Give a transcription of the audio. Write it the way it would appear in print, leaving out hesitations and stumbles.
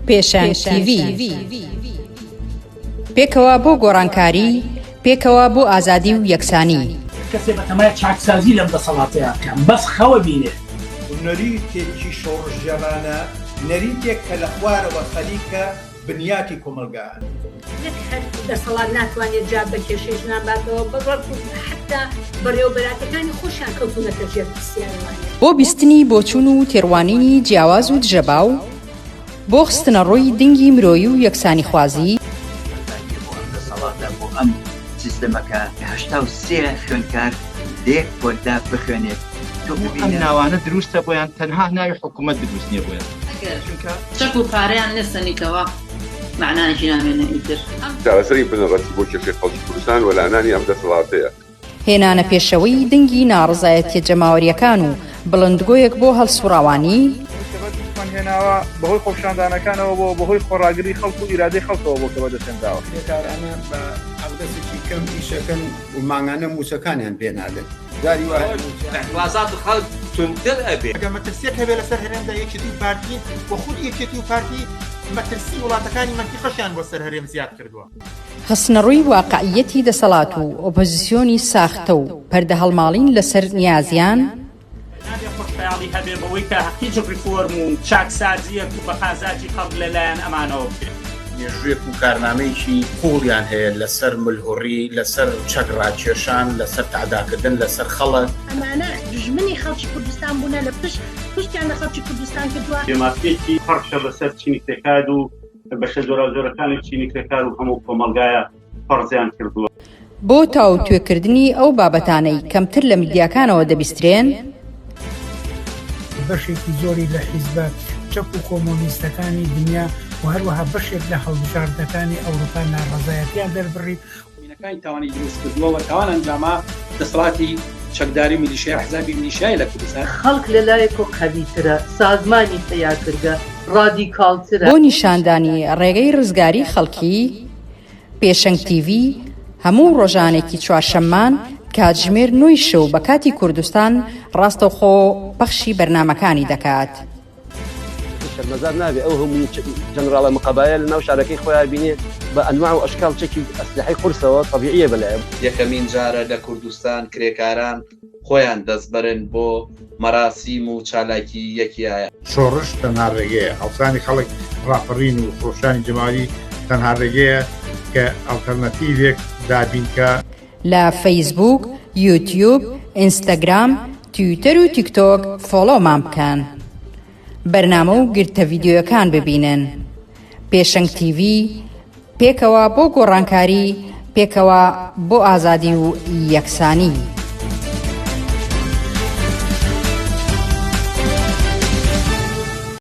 پێشەنگ تیڤی. پێکەوە بۆ گۆڕانکاری، پێکەوە بۆ ئازادی و یەکسانی. کەسێ بەتەمای چاکسازی لەم دەسەڵاتەیا بکا بەس خەوە بینێ. نەریتێکی شۆڕشگێڕانە، نەریتێک کە لە خوارەوە خەریکە بنیاتی کۆمەڵگا ئەنێت. نەک هەر دەسەڵات ناتوانێت جواب بە کێشەی ژنان باتەوە، بەڵکو حەتتا بەڕێوەبەراتەکانی خۆشیان کەوتوونەتە ژێر پرسیارەوانێ. بۆ بیستنی بۆچوون و تێڕوانینی جیاواز و دژەباو، بۆ خستنەڕووی دنگی مرۆیی و یەکسانیخوازی. بەرزانییە بۆ ئەم دەسەڵاتە، بۆ ئەم سیستەمە کە 83 خوێندکار لە یەک پۆلدا بخوێنێت، تۆ ئەم ببینە. ناوانە دروستە بۆیان تەنها ناوی حکومەت دروست نیە بۆیان. ئەگەر چونکە. چەک و پارەیان نەسەنیتەوە مەعنایەکی نامێنێ ئیتر. چارەسەری بنەڕەتی بۆ کێشەی خەڵکی کوردستان وەلانانی ئەم دەسەڵاتەیە. هێنانە پێشەوەی دەنگی ناڕەزایەتیە جەماوەریەکان و بڵندگۆیەک بۆ هەڵسوڕاوانی. ئەوەی کە بەدەستمان هێناوە بەهۆی خۆپیشاندانەکانەوە بووە، بەهۆی خۆڕاگری خەڵک و ئیرادەی خەڵکەوە بووە کە بەدەستهێنراوە. کرێکارانە بە حەقدەستێکی کەم ئیشەکەن و مانگانە مووچەکانیان پێ نادەن. جاری وا هەیە مووچەیان. ئیعتڕازات خەڵک توندتر ئەبێ. ئەگەر مەترسیەک هەبێ لەسەر هەرێمدا یەکێتی و پارتین و خودی یەکێتی و پارتی مەترسی وڵاتەکانی مەنتیقەشیان بۆ سەر هەرێم زیاد کردووە. خستنەڕووی واقعییەتی دەسەڵات و ئۆپۆزیسیۆنی ساختە و پەردەهەڵماڵین لەسەر نیازیان. نابێ خۆشخەیاڵی هەبێ بەوەی کە هیچ ڕیفۆرم و چاکسازییەک و بە قازاجی خەڵک لە لایەن ئەمانەوە بکرێت. مێژوویەک و کارنامەیەکی قووڵیان هەیە لەسەر ملهوڕی، لەسەر چەک ڕاکێشان، لەسەر تەعداکردن لەسەر خەڵک. ئەمانە دوژمنی خەڵکی کوردستان بوونە لە پشت پشتیان لە خەڵکی کوردستان کردووە. بێمافییەکی پڕ بەسەر چینی کرێکار و بەشە جۆراوجۆرەکانی چینی کرێکار و هەموو کۆمەڵگایە فەرزیان کردووە. بۆ تاوتوێکردنی ئەو بابەتانەی کەمتر لە میدیاکانەوە دەبیسترێن. بەشێکی زۆری لە حیزبە چەپ و کۆمۆنیستەکانی دنیا و هەروەها بەشێک لە هەڵبژاردنەکانی ئەوروپا ناڕەزایەتیان دەربڕی. مینەکانی تاوانی دروست کردووە و تاوان ئەنجاما دەسەڵاتی چەکداری میلیشیا ئەحزابی میلیشیای لە کوردستان. خەڵک لە لایەکۆ قەویترە، سازمانی پەیا کردگە، ڕادیکاڵترە. بۆ نیشاندانی ڕێگەی ڕزگاری خەڵکی، پێشەنگ تیڤی هەموو ڕۆژانێکی چوارشەممان کاتژمێر نۆی شەو بە کاتی کوردستان ڕاستەوخۆ پەخشی بەرنامەکانی دەکات. شەرمەزار نابێ ئەو هەموو جەنراڵە مقەبایە لە ناو شارەکەی خۆیا بینێ بە ئەنواع و ئەشکاڵ چەکی ئەسلحەی قورسەوە تەبیعیە بەلایە. یەکەمین جارە لە کوردستان کرێکاران خۆیان دەست بەرن بۆ مەراسیم و چالاکی یەکیایە. شۆڕش تەنها ڕێگەیە، هەڵسانی خەڵک، ڕاپەڕین و خرۆشانی جەماوەری تەنها ڕێگەیە کە ئەڵتەرناتیڤێک دابین کا. لە فەیسبووک، یوتیوب، ئینستاگرام، تویتەر و تیکتۆک فۆڵۆمان بکەن. بەرنامە و گرتە ڤیدیۆیەکان ببینن. پێشەنگ تیڤی، پێکەوە بۆ گۆڕانکاری، پێکەوە بۆ ئازادی و یەکسانی.